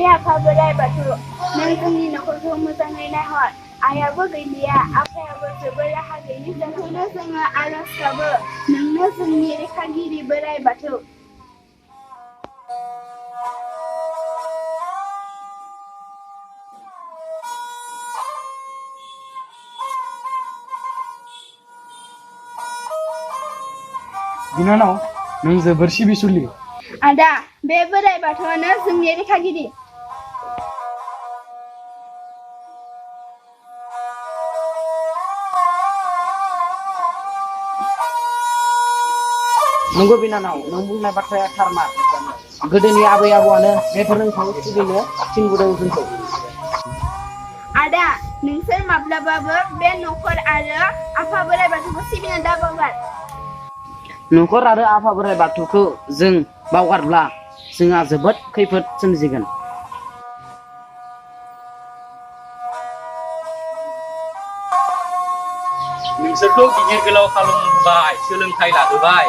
आफा बोराइ बाथौ नों जोंनि न'खरखौ मोजाङै नायहर आइयाबो गैलिया आफायाबो जोबोर राहा गैयि जोंखौनो जोङो आरज गाबो नोंनो जोंनि रैखागिरि बोराइ बाथौ बिनानाव नों जोबोर सिबिसुलि आदा बे बोराइ बाथौआनो जोंनि रैखागिरि नंगौ बिनानाव नों बुंनाय बाथ्राया थारमार गोदोनि आबै आबौआनो बेफोर नोंखौ सिबिनो थिनबोदों जोंखौ आदा नोंसोर माब्लाबाबो बे न'खर आरो आफा बोराइ बाथौखौ सिबिनो दाबावगार न'खर आरो आफा बोराइ बाथौखौ जों बावगारब्ला जोंहा जोबोद खैफोद सोमजिगोन नोंसोरखौ गिदिर गोलाव खालामहोबाय सोलोंथाइ लाहोबाय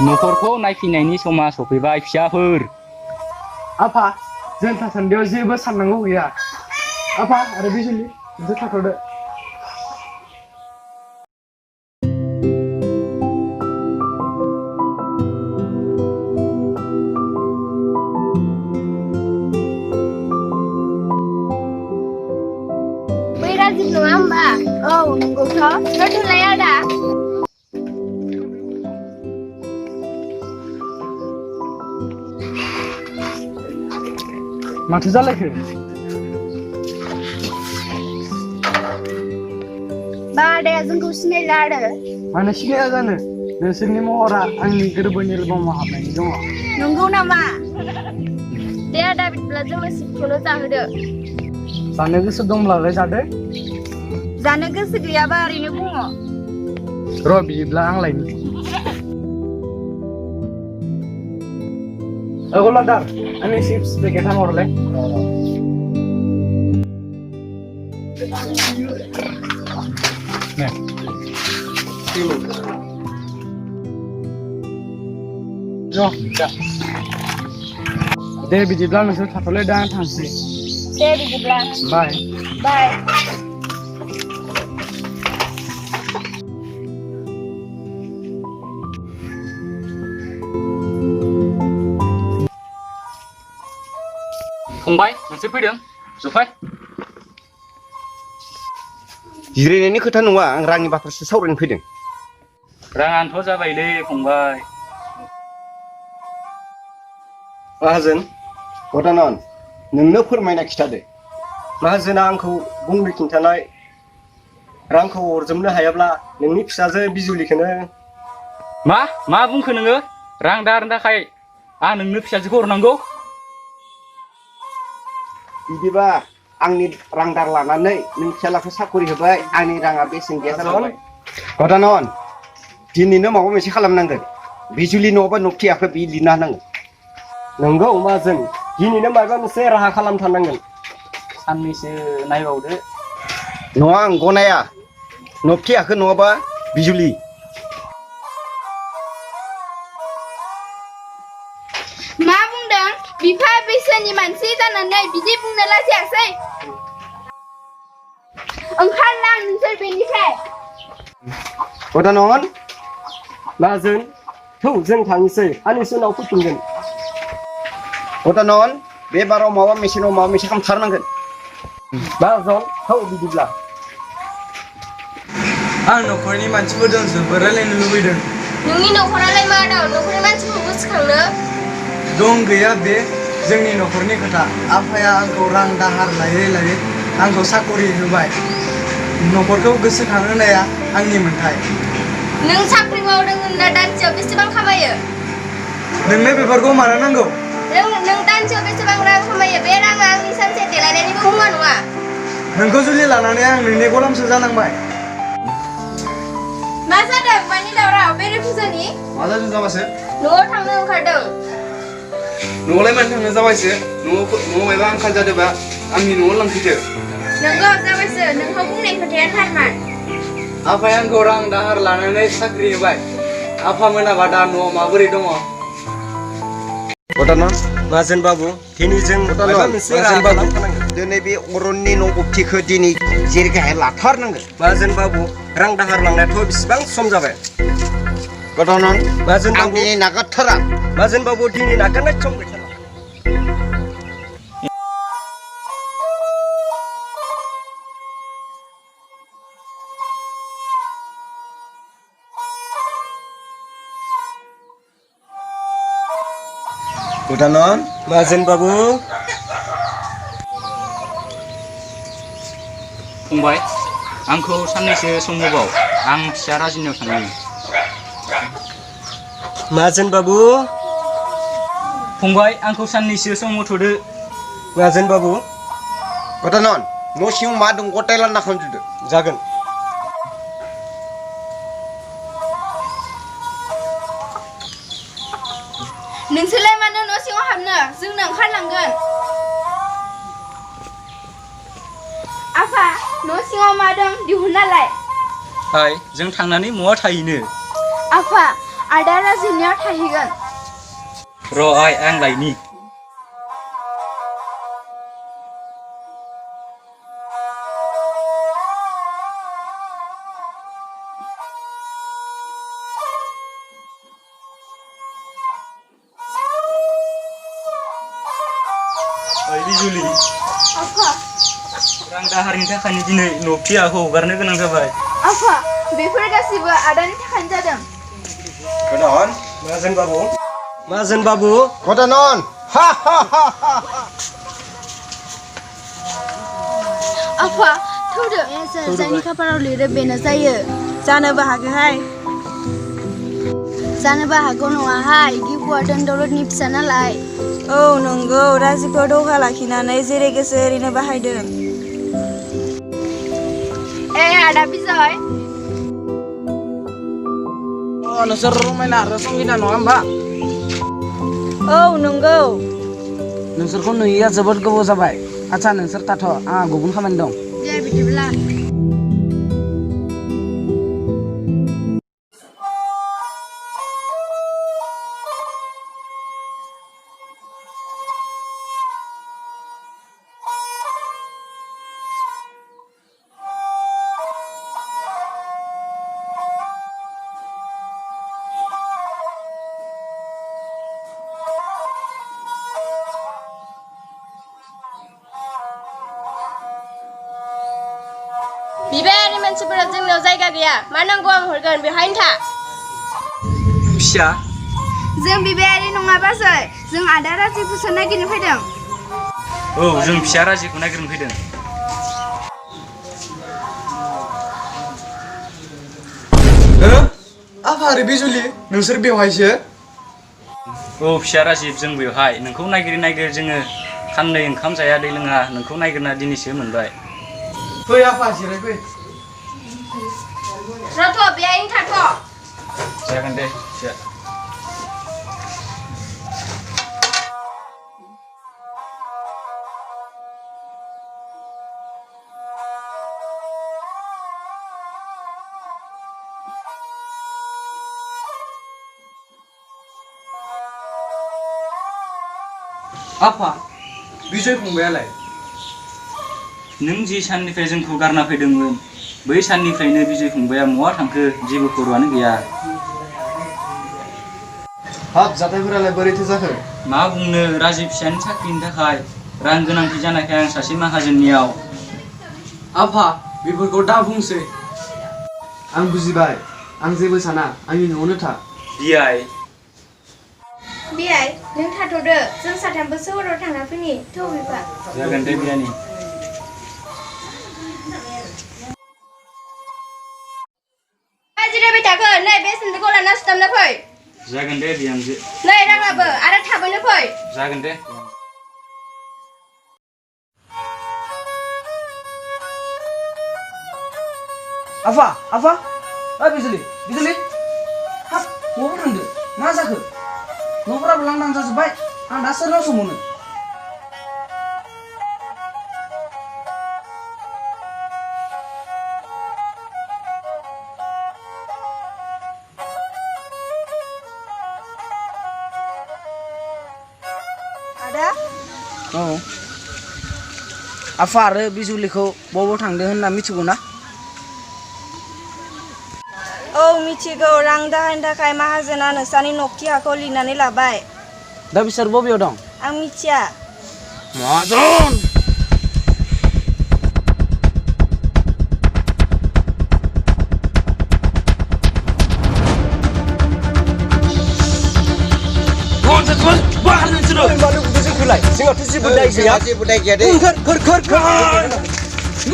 न'खरखौ नायफिननायनि समा सफैबाय फिसाफोर आफा जों थासान्दियाव जेबो साननांगौ गैया आफा आरो बिजुलि नोंसोर थाथ'दो बै राजिब नङा होमबा औ नंगौथ' दोनथ'लाय आदा माथो जालायखो बा आदाया जोंखौ सिनायला आरो मानो सिनाया जानो नोंसोरनि महरा आंनि गोरबोनि एलबामाव हाबनानै दङ नंगौ नामा दे आदा बिदिब्ला जोंनो सिटखौनो जाहोदो जानो गोसो दंब्लालाय जादो जानो गोसो गैयाबा ओरैनो बुङो र' बिदिब्ला आं लायनि गलादार आंनि चिप्स पेकेटा हरलाय दे बिदिब्ला नोंसोर थाथ'लाय दा आं थांसै दे बिदिब्ला बाय बाय फंबाय नोंसोर फैदों जफाय जिरायनायनि खोथा नङा आं रांनि बाथ्रासो सावरायनो फैदों राङानोथ' जाबायलै फंबाय माहाजोन गदानन नोंनो फोरमायना खिथादो माहाजोना आंखौ बुंनो खिन्थानाय रांखौ हरजोबनो हायाब्ला नोंनि फिसाजो बिजुलिखौनो मा बुंखो नोङो रां दारनो थाखाय आं नोंनो फिसाजोखौ हरनांगौ बिदिबा आंनि रां दार लानानै नों फिसालाखौ साखरि होबाय आंनि राङा बेसेन गैया जालांबाय गदानन दिनैनो माबा मोनसे खालामनांगोन बिजुलि नङाबा नबथियाखौ बि लिरना होनांगोन नंगौ माहाजोन दिनैनो माबा मोनसे राहा खालामथारनांगोन साननैसो नायबावदो नङा आं गनाया नबथियाखौ नङाबा बिजुलि मा बुंदों बिफा बैसोनि मानसि जानानै बिदि बुंनो लाजियासै ओंखारलां नोंसोर बेनिफ्राय गदानन माहाजोन थौ जों थांनोसै सानैसो उनाव फैफिनगोन गदानन बे बाराव माबा मोनसे खालामथारनांगोन माहाजोन थौ बिदिब्ला आं न'खरनि मानसिफोरजों जोबोर रायलायनो लुबैदों नोंनि न'खरालाय मा दं न'खरनि मानसिखौ गोसोखांनो दं गैया बे जोंनि न'खरनि खोथा आफाया आंखौ रां दाहार लायै लायै आंखौ साखरि होबाय न'खरखौ गोसोखांहोनाया आंनि मोन्थाय नों साख्रि मावदों होनना दानसेयाव बेसेबां खामायो नोंनो बेफोरखौ मानो नांगौ नों दानसेयाव बेसेबां रां खामायो बे राङा आंनि सानसे देलायनायनिबो मुवा नङा नोंखौ जुलि लानानै आं नोंनि गलामसो जानांबाय मा जादों मानि दावराव बेरे फुजानि मा जादों जाबासो न'आव थांनो ओंखारदों न'आवलाय मानो थांनो जाबायसो न'आव मायबा आंखाल जादोंबा आंनि न'आव लांफैदो नंगौ जाबायसो नोंखौ बुंनाय खोथाया थारमार आफाया आंखौ रां दाहार लानानै साख्रि होबाय आफा मोनाबा दा न'आव माबोरै दङ गदानन माजेन बाबु दिनै जों माबा मोनसे राहा खालामखानांगोन दिनै बे अरननि न' उक्तिखौ दिनै जेरैहाय लाथारनांगोन माजेन बाबु रां दाहार लांनायाथ' बेसेबां सम जाबाय गदानन माजेन आं बाबु दिनै नागारथारा माजेन बाबु दिनै नागारनाय सम गैथारला गदानन माजेन बाबु फंबाय आंखौ साननैसो सम होबाव आं फिसा राजिनियाव थांनि माजेन बाबु फंबाय आंखौ साननैसो सम होथ'दो माजेन बाबु गदानन न' सिङाव मा दं गथाय लान्ना खालामजोबदो जागोन नोंसोरलाय मानो न' सिङाव हाबनो जोंनो ओंखारलांगोन आफा न' सिङाव मा दं दिहुननालाय हाय जों थांनानै महा थाहैनो आफा आदा राजिनियाव थाहैगोन र' आं लायनि बिजुलि आफा रां दाहारनि थाखायनो दिनै न'थियाखौ हगारनो गोनां जाबाय आफा बेफोर गासिबो आदानि थाखायनो जादों गदानन माजेन बाबु गदानन हा हा हा हा आफा थौदो जायनि खाफालाव लिरो बेनो जायो जानोबो हागौहाय जानोबो हागौ नङाहाय गिहुआ दोन दौलतनि फिसा नालाय औ नंगौ राजिखौ दौहा लाखिनानै जेरै गोसो ओरैनो बाहायदों ए आदा बिजय नोंसोर रमायना आरो संगिना नङा होमबा औ नंगौ नोंसोरखौ नुयैया जोबोद गोबाव जाबाय आच्छा नोंसोर थाथ' आंहा गुबुन खामानि दं दे बिदिब्ला बिबायारि मानसिफोरा जोंनाव जायगा गैया मा नांगौ आं हरगोन बेवहायनो था फिसा जों बिबायारि नङाबासै जों आदा राजिखौसो नागिरनो फैदों औ जों फिसा राजिखौ नागिरनो फैदों आफा आरो बिजुलि नोंसोर बेवहायसो औ फिसा राजिब जों बेवहाय नोंखौ नागिर जोङो खाननै ओंखाम जाया दै लोङा नोंखौ नागिरना दिनैसो मोनबाय फै आफा जिरायफै रथ' बेहायनो थाथ' जागोन दे फिसा आफा बिजय फंबायालाय नों जि साननिफ्राय जोंखौ गारना फैदोंमोन बै साननिफ्रायनो बिजय फंबाया महा थांखो जेबो खबरानो गैया हाब जाथायफोरालाय बोरैथो जाखो मा बुंनो राजि फिसानि साख्रिनि थाखाय रां गोनांथि जानायखाय आं सासे माहाजोननियाव आफा बेफोरखौ दा बुंसै आं बुजिबाय आं जेबो साना आंनि न'आवनो था बियाय बियाय नों थाथ'दो जों साथामबो सोहोराव थांना फैनि थौ बिफा जागोन दे बियानि जिरायबाय थाखो नै बे सेन्देलखौ लाना सुथाबना फै जागोन दे बिहामजो नै राङाबो आरो थाबैनो फै जागोन दे आफा आफा ओइ बिजुलि बिजुलि हाब बबाव थांदो मा जाखो न'फोराबो लांदां जाजोब्बाय आं दा सोरनाव सोंहरनो आदा औ आफा आरो बिजुलिखौ बबाव थांदों होनना मिथिगौ ना? औ मिथिगौ रां दाहारनि थाखाय माहाजोना नोंसानि न'खथि हाखौ लिरनानै लाबाय। दा बिसोर बबेयाव दं? आं मिथिया। माहाजोन मानो बुदों जोंखौलाय जोंहाथ' जेबो दाय गैया जेबो दाय गैया दे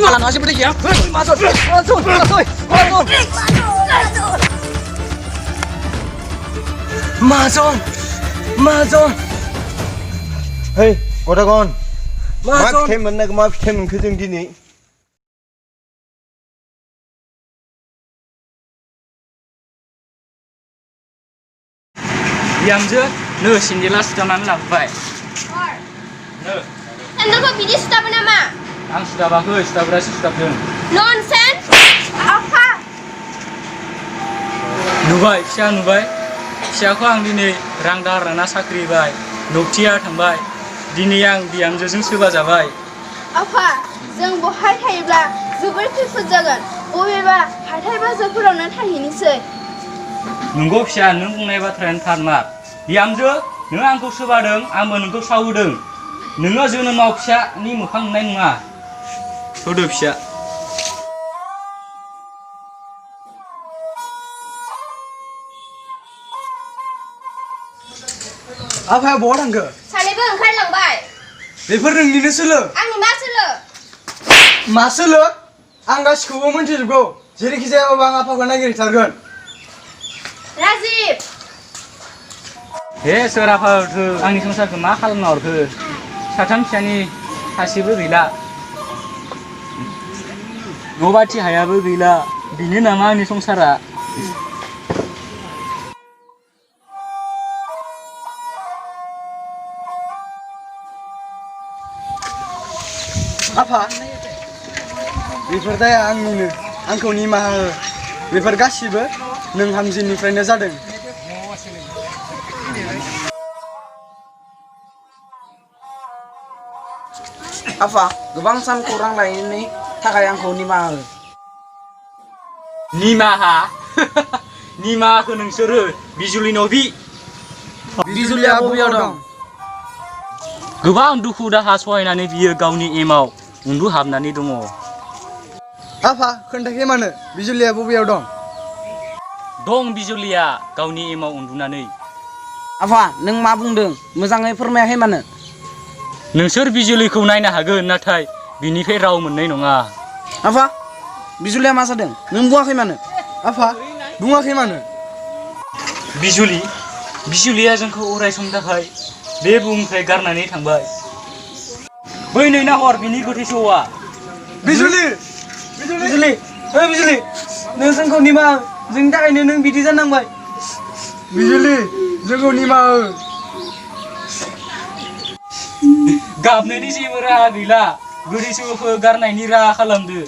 मालाना जेबो गैया माहाजोन है गदागन मा माहाजोन फिथाइ मोननांगौ मा फिथाइ मोनखो जों दिनै बिहामजो नो सिन्देला सुथाबनानै लाबोबाय नो सेन्देलखौ बिदि सुथाबो नामा? आं सुथाबाखै सुथाबग्रासो सुथाबदों ननसेन्स आफा नुबाय फिसा नुबाय फिसाखौ आं दिनै रां दाहार लाना साख्रि होबाय न'थिया थांबाय दिनै आं बिहामजोजों सोबा जाबाय आफा जों बहाय थायोब्ला जोबोर खैफोद जागोन बबेबा हाथाय बाजारफोरावनो थाहैनोसै नंगौ फिसा नों बुंनाय बाथ्रायानो थारमार बिहामजो नों आंखौ सोबादों आंबो नोंखौ सावहोदों नोङो जोनोमाव फिसानि मोखां नुनाय नङा होदो फिसा आफाया बहा थांखो? सानैबो ओंखारलांबाय बेफोर नोंनिनो सोलो आंनि मा सोलो मा सोलो आं गासिखौबो मोनथिजोबगौ जेरैखि जायाबाबो आं आफाखौ नागिरहैथारगोन राजिब हे सोर आफाखौ आंनि संसारखौ मा खालामना हरखो साथाम फिसानि सासेबो गैला न'बाथि हायाबो गैला बेनो नामा आंनि संसारा आफा बेफोर दाया आंनिनो आंखौ निमाहा हो बेफोर गासिबो नों हामजिनिफ्रायनो जादों आफा गोबां सान खौरां लायैनि थाखाय आंखौ निमाहा हो निमाहा निमाहाखौ नोंसोरो बिजुलि नबि बिजुलिया बबेयाव दं? गोबां दुखु दाहा सहायनानै बियो गावनि एमाव उन्दुहाबनानै दङ आफा खोन्थाखै मानो बिजुलिया बबेयाव दं? दं बिजुलिया गावनि एमाव उन्दुनानै आफा नों मा बुंदों मोजाङै फोरमायाखै मानो? नोंसोर बिजुलिखौ नायनो हागोन नाथाय बिनिफ्राय राव मोननाय नङा आफा बिजुलिया मा जादों नों बुङाखै मानो? आफा बुङाखै मानो? बिजुलिया जोंखौ अराय समनि थाखाय बे बुहुमनिफ्राय गारनानै थांबाय बै नै नाहर बिनि गोथै सहआ बिजुलि बिजुलि ओइ बिजुलि नों जोंखौ निमाहा हो जोंनि थाखायनो नों बिदि जानांबाय बिजुलि जोंखौ निमाहा हो गाबनायनि जेबो राहा गैला गोथै सहखौ गारनायनि राहा खालामदो